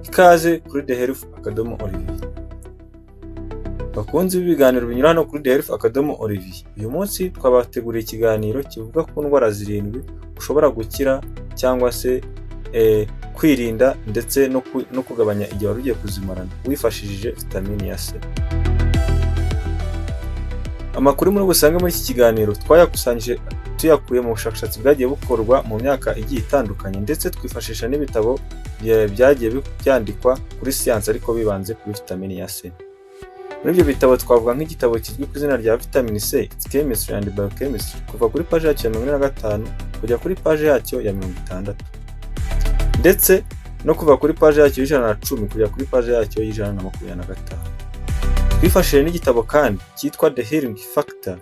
Ikaze kuri The Health Akadomo Olivier. Bakunzi b'ibiganiro binyura hano kuri The Health Akadomo Olivier, uyu munsi twabateguriye ikiganiro kivuga ku ndwara zirindwi ushobora gukira cyangwa se kwirinda ndetse no kugabanya igihe wari ugiye kuzimarana wifashishije vitamini ya C. Amakuru muri busange muri iki kiganiro twayakusanyije tuyakuye mu bushakashatsi bwagiye bukorwa mu myaka igiye itandukanye, ndetse twifashisha n'ibitabo byagiye byandikwa kuri siyansi ariko bibanze kuri vitamini ya C. Muri ibyo bitabo twavuga nk'igitabo kizwi ku izina rya Vitamin C, Its Chemistry and Biochemistry, kuva kuri paji yacyo ya 45 kujya kuri paji yacyo ya 60, ndetse no kuva kuri paji yacyo y'110 kujya kuri paji yacyo y'125. Twifashishije n'igitabo kandi cyitwa The Healing Factor: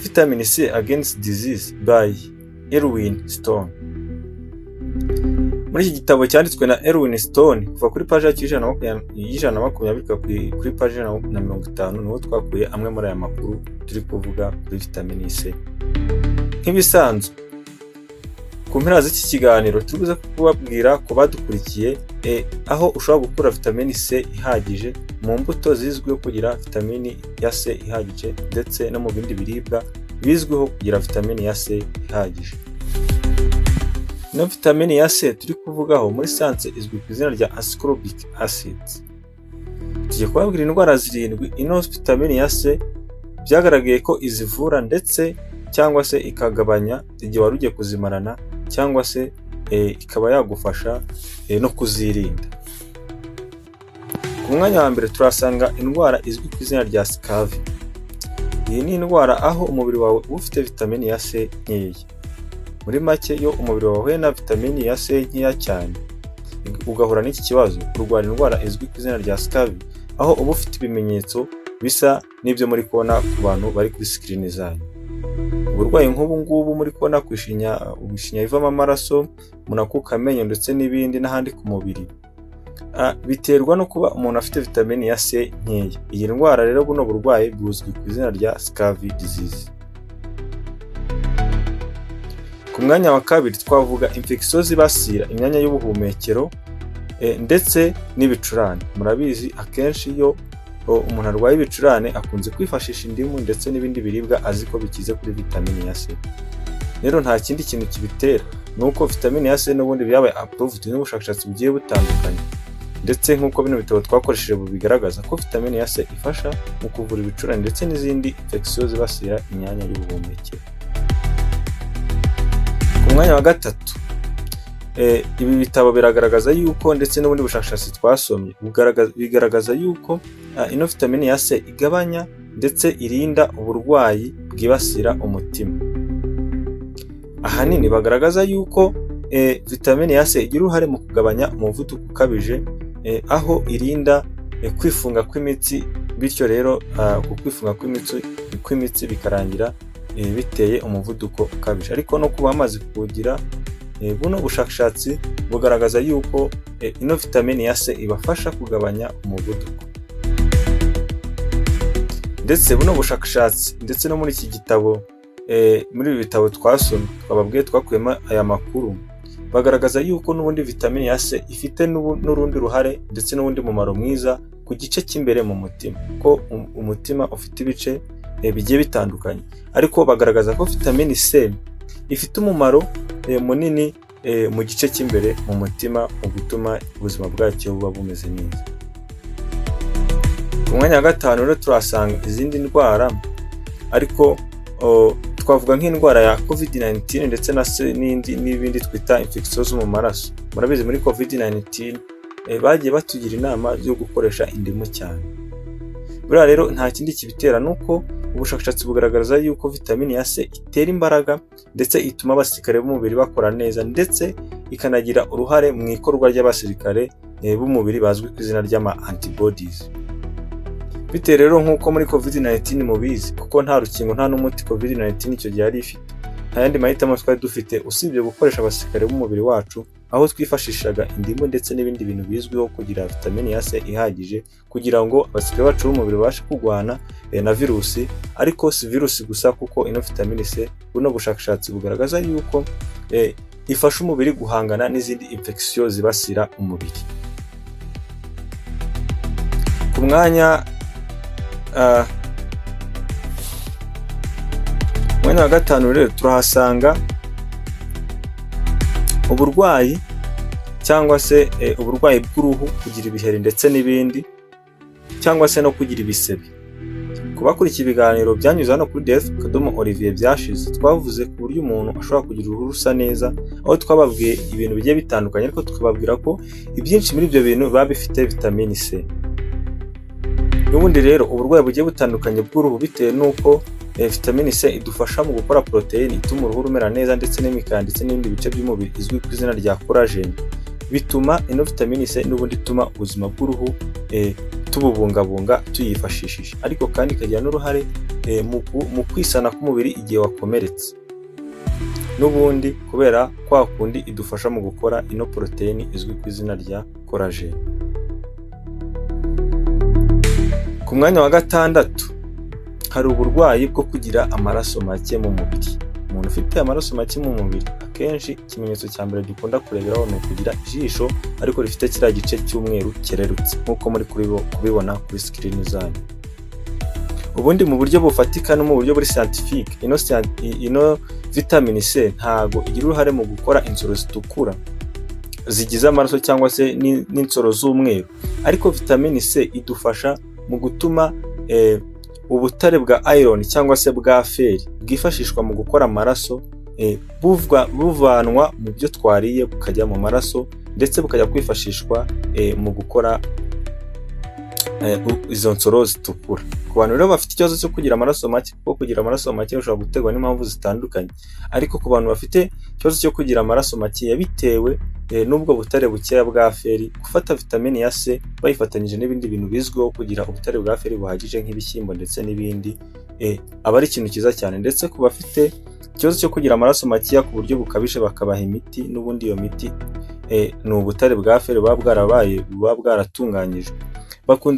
Vitamin C Against Disease by Irwin Stone. Muri iki gitabo cyanditswe na Irwin Stone, kuva kuri paji yacyo y'120 kugera kuri paji y'150, niho twakuye amwe muri aya makuru turi kuvuga kuri vitamini C. Nk'ibisanzwe, ku mpera z'iki kiganiro turi buze kubabwira ku badukurikiye aho ushobora gukura vitamini C ihagije mu mbuto zizwiho kugira vitamini ya C ihagije, ndetse no mu bindi biribwa bizwiho kugira vitamini ya C ihagije. Ino vitamini ya C turi kuvugaho muri siyanse izwi ku izina rya ascorbic acid. Tugiye kubabwira indwara zirindwi ino vitamini ya C byagaragaye ko izivura, ndetse cyangwa se ikagabanya igihe wari ugiye kuzimarana, cyangwa se ikaba yagufasha no kuzirinda. Ku mwanya wa mbere turahasanga indwara izwi ku izina rya scurvy. Iyi ni indwara aho umubiri wawe uba ufite vitamini ya C nkeya. Muri make, iyo umubiri wawe wahuye na vitamini ya C nkeya cyane ugahura n'iki kibazo, urwara indwara izwi ku izina rya scurvy, aho uba ufite ibimenyetso bisa n'ibyo muri kubona ku bantu bari kuri screen zanyu. Uburwayi nk'ubu ngubu muri kubona ku ishinya, ishinya ivamo amaraso, umuntu akuka amenyo ndetse n'ibindi n'ahandi ku mubiri, biterwa no kuba umuntu afite vitamini ya C nkeya. Iyi ndwara rero, buno burwayi buzwi ku izina rya scurvy disease. Ku mwanya wa kabiri twavuga infection zibasira imyanya y'ubuhumekero ndetse n'ibicurane. Murabizi, akenshi iyo umuntu arwaye ibicurane akunze kwifashisha indimu ndetse n'ibindi biribwa azi ko bikize kuri vitamini ya C. Rero nta kindi kintu kibitera, ni uko vitamini ya C n'ubundi byabaye approved n'ubushakashatsi bugiye butandukanye, ndetse nk'uko bino bitabo twakoresheje bubigaragaza ko vitamini ya C ifasha mu kuvura ibicurane ndetse n'izindi infection zibasira imyanya y'ubuhumekero. Ku mwanya wa gatatu, ibi bitabo biragaragaza yuko, ndetse n'ubundi bushakashatsi twasomye bigaragaza yuko ino vitamini ya C igabanya ndetse irinda uburwayi bwibasira umutima. Ahanini bagaragaza yuko vitamini ya C igira uruhare mu kugabanya umuvuduko ukabije, aho irinda kwifunga kw'imitsi, bityo rero uku kwifunga kw'imitsi bikarangira biteye umuvuduko ukabije. Ariko no kuba bamaze kuwugira, buno bushakashatsi bugaragaza yuko ino vitamini ya C ibafasha kugabanya umuvuduko. Ndetse buno bushakashatsi, ndetse no muri iki gitabo, muri ibi bitabo twasomye twababwiye twakuyemo aya makuru, bagaragaza yuko n'ubundi vitamini ya C ifite n'urundi ruhare ndetse n'ubundi mumaro mwiza ku gice cy'imbere mu mutima, ko umutima ufite ibice bigiye bitandukanye, ariko bagaragaza ko vitamini C ifite umumaro munini mu gice cy'imbere mu mutima, mu gutuma ubuzima bwacyo buba bumeze neza. Ku mwanya wa gatanu rero turahasanga izindi ndwara, ariko twavuga nk'indwara ya COVID 19 ndetse na n'indi n'ibindi twita infection zo mu maraso. Murabizi, muri COVID 19 bagiye batugira inama yo gukoresha indimu cyane. Buriya rero nta kindi kibitera, ni uko ubushakashatsi bugaragaza yuko vitamini ya C itera imbaraga ndetse ituma abasirikare b'umubiri bakora neza, ndetse ikanagira uruhare mu ikorwa ry'abasirikare b'umubiri bazwi ku izina ry'ama antibodies. Bitewe rero nk'uko muri COVID 19 mubizi, kuko nta rukingo nta n'umuti COVID 19 icyo gihe yari ifite, nta yandi mahitamo twari dufite usibye gukoresha abasirikare b'umubiri wacu, aho twifashishaga indimu ndetse n'ibindi bintu bizwiho kugira vitamini ya C ihagije, kugira ngo abasirikare bacu b'umubiri babashe kurwana na virusi. Ariko si virusi gusa, kuko ino vitamini C, buno bushakashatsi bugaragaza yuko ifasha umubiri guhangana n'izindi infection zibasira umubiri. Ku mwanya wa gatanu rero turahasanga uburwayi cyangwa se uburwayi bw'uruhu, kugira ibiheri ndetse n'ibindi, cyangwa se no kugira ibisebe. Ku bakurikiye ibiganiro byanyuze hano kuri Def.Olivier byashize, twavuze ku buryo umuntu ashobora kugira uruhu rusa neza, aho twababwiye ibintu bigiye bitandukanye, ariko tukababwira ko ibyinshi muri ibyo bintu biba bifite vitamini C. N'ubundi rero uburwayi bugiye butandukanye bw'uruhu, bitewe n'uko vitamini C idufasha mu gukora poroteyine ituma uruhu rumera neza, ndetse n'imikaya ndetse n'ibindi bice by'umubiri, izwi ku izina rya collagen, bituma ino vitamini C n'ubundi ituma ubuzima bw'uruhu tububungabunga tuyifashishije, ariko kandi ikagira n'uruhare mu kwisana k'umubiri igihe wakomeretse, n'ubundi kubera kwa kundi idufasha mu gukora ino poroteyine izwi ku izina rya collagen. Ku mwanya wa gatandatu hari uburwayi bwo kugira amaraso make mu mubiri. Umuntu ufite amaraso make mu mubiri, akenshi ikimenyetso cya mbere dukunda kureberaho ni ukugira ijisho ariko rifite kiriya gice cy'umweru cyererutse, nk'uko muri kubibona kuri screen zanyu. Ubundi mu buryo bufatika no mu buryo buri scientifique, ino vitamini C ntago igira uruhare mu gukora insoro zitukura zigize amaraso cyangwa se n'insoro z'umweru, ariko vitamini C idufasha mu gutuma ubutare bwa iron cyangwa se bwa fer bwifashishwa mu gukora amaraso buvanwa mu byo twariye bukajya mu maraso, ndetse bukajya kwifashishwa mu gukora izo nsoro zitukura. Ku bantu rero bafite ikibazo cyo kugira amaraso make, kuko kugira amaraso make bishobora guterwa n'impamvu zitandukanye, ariko ku bantu bafite ikibazo cyo kugira amaraso make bitewe n'ubwo butare bukeya bwa fer, gufata vitamini ya C bayifatanyije n'ibindi bintu bizwiho kugira ubutare bwa fer buhagije nk'ibishyimbo ndetse n'ibindi, aba ari ikintu cyiza cyane. Ndetse ku bafite ikibazo cyo kugira amaraso makeya ku buryo bukabije, bakabaha imiti, n'ubundi iyo miti ni ubutare bwa fer buba bwarabaye, buba bwaratunganyijwe.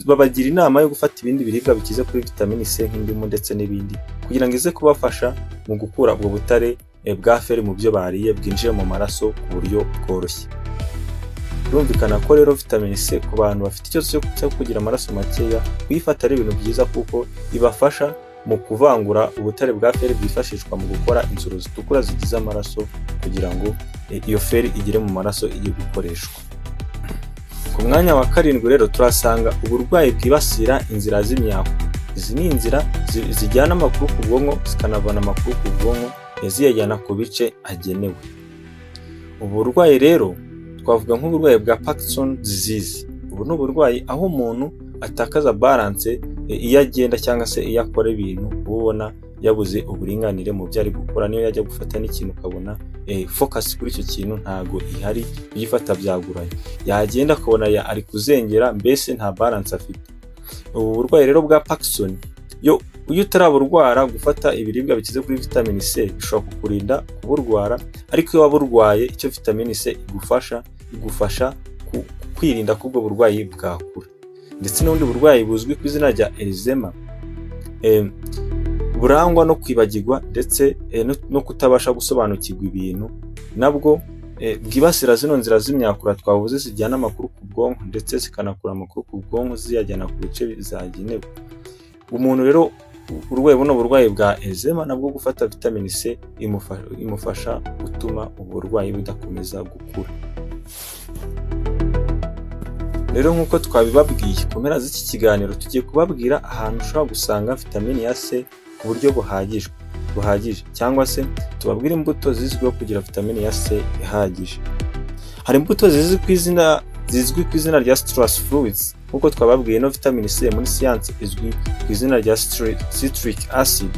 Babagira inama yo gufata ibindi biribwa bikize kuri vitamini C nk'indimu ndetse n'ibindi, kugira ngo ize kubafasha mu gukura ubwo butare bwa fer mu byo bariye, bwinjire mu maraso ku buryo bworoshye. Birumvikana ko rero vitamini C ku bantu bafite ikibazo cyo kugira amaraso makeya, kuyifata ari ibintu byiza, kuko ibafasha mu kuvangura ubutare bwa fer bwifashishwa mu gukora insoro zitukura zigize amaraso, kugira ngo iyo fer igere mu maraso ijye gukoreshwa. Ku mwanya wa karindwi rero turasanga uburwayi bwibasira inzira z'imyakura. Izi ni inzira zijyana amakuru ku bwonko, zikanavana amakuru ku bwonko ziyajyana ku bice agenewe. Ubu burwayi rero twavuga nk'uburwayi bwa Parkinson disease. Ubu ni uburwayi aho umuntu atakaza balance iyo agenda cyangwa se iyo akora ibintu, uba ubona yabuze uburinganire mu byo ari gukora. Niyo yajya gufata n'ikintu, ukabona focus kuri icyo kintu ntago ihari, kuyifata byagoranye, yagenda akabona ari kuzengera, mbese nta balance afite. Ubu burwayi rero bwa Parkinson, yo iyo utaraburwara, gufata ibiribwa bikize kuri vitamini C bishobora kukurinda kuburwara, ariko iyo waburwaye, icyo vitamini C igufasha kwirinda ko ubwo burwayi bwakura. Ndetse n'ubundi burwayi buzwi ku izina rya Alzheimer, burangwa no kwibagirwa ndetse no kutabasha gusobanukirwa ibintu, nabwo bwibasira zino nzira z'imyakura twavuze zijyana amakuru ku bwonko, ndetse zikanakura amakuru ku bwonko ziyajyana ku bice zagenewe. Umuntu rero urwaye buno burwayi bwa Alzheimer, nabwo gufata vitamini C imufasha gutuma ubu burwayi budakomeza gukura. Rero nk'uko twabibabwiye, ku mpera z'iki kiganiro tugiye kubabwira ahantu ushobora gusanga vitamini ya C ku buryo buhagije, cyangwa se tubabwire imbuto zizwiho kugira vitamini ya C ihagije. Hari imbuto zizwi ku izina rya citrus fruits. Nk'uko twababwiye, no vitamini C muri siyansi izwi ku izina rya citric acid.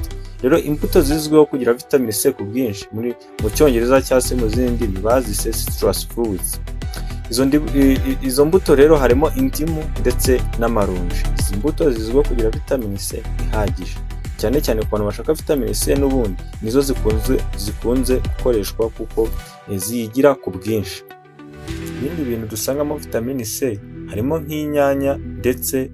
Rero imbuto zizwiho kugira vitamini C ku bwinshi, muri mu Cyongereza cyangwa se mu zindi ndimi bazise citrus fruits. Izo mbuto rero harimo indimu ndetse n'amaronji. Izi mbuto zizwiho kugira vitamini C ihagije, cyane cyane ku bantu bashaka vitamini C, n'ubundi nizo zikunze gukoreshwa kuko ziyigira ku bwinshi. Ibindi bintu dusangamo vitamini C harimo nk'inyanya ndetse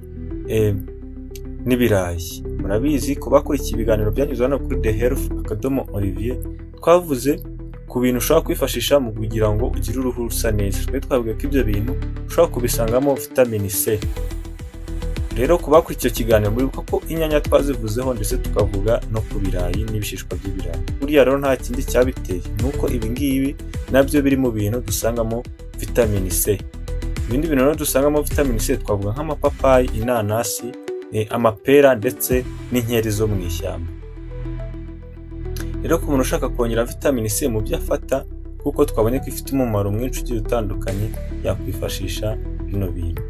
n'ibirayi. Murabizi, ku bakurikiye ibiganiro byanyuze hano kuri The Health.Olivier, twavuze ku bintu ushobora kwifashisha mu kugira ngo ugire uruhu rusa neza. Twari twabwiye ko ibyo bintu ushobora kubisangamo vitamini C. Rero ku bakurikiye icyo kiganiro, muribuka ko inyanya twazivuzeho, ndetse tukavuga no ku birayi n'ibishishwa by'ibirayi. Buriya rero nta kindi cyabiteye, ni uko ibi ngibi nabyo biri mu bintu dusangamo vitamini C. Ibindi bintu rero dusangamo vitamini C twavuga nk'amapapayi, inanasi, amapera ndetse n'inkeri zo mu ishyamba. Rero ku muntu ushaka kongera vitamini C mu byo afata, kuko twabonye ko ifite umumaro mwinshi ugiye utandukanye, yakwifashisha bino bintu.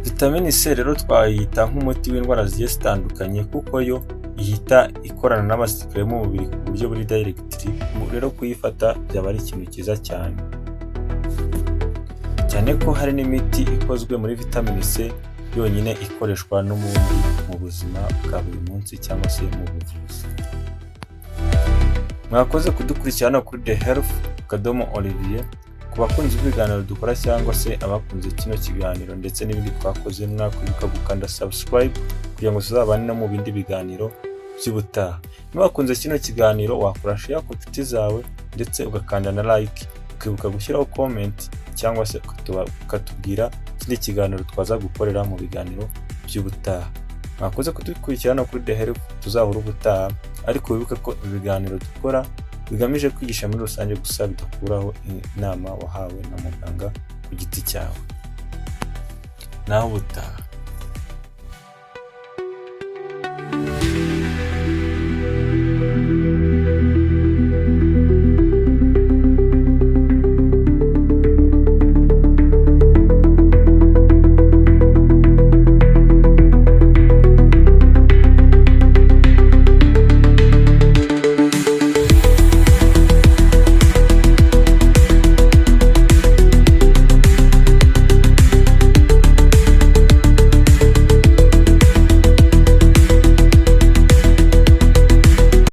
Vitamini C rero twayita nk'umuti w'indwara zigiye zitandukanye, kuko yo ihita ikorana n'abasirikare mu mubiri ku buryo buri directly. Rero kuyifata byaba ari ikintu cyiza cyane, cyane ko hari n'imiti ikozwe muri vitamini C yonyine ikoreshwa n'ubundi mu buzima bwa buri munsi cyangwa se mu buvuzi. Mwakoze kudukurikirana kuri The Health Olivier. Ku bakunzi b'ibiganiro dukora cyangwa se abakunze kino kiganiro ndetse n'ibindi twakoze, mwakwibuka gukanda subscribe kugira ngo tuzabane no mu bindi biganiro by'ubutaha. Niba wakunze kino kiganiro, wakora share ku nshuti zawe ndetse ugakanda na like, ukibuka gushyiraho comment cyangwa se ukatubwira ikindi kiganiro twaza gukorera mu biganiro by'ubutaha. Mwakoze kudukurikirana kuri The Health, tuzahura ubutaha, ariko wibuke ko ibiganiro dukora bigamije kwigisha muri rusange gusa, bidakuraho inama wahawe na muganga ku giti cyawe. Naho ubutaha.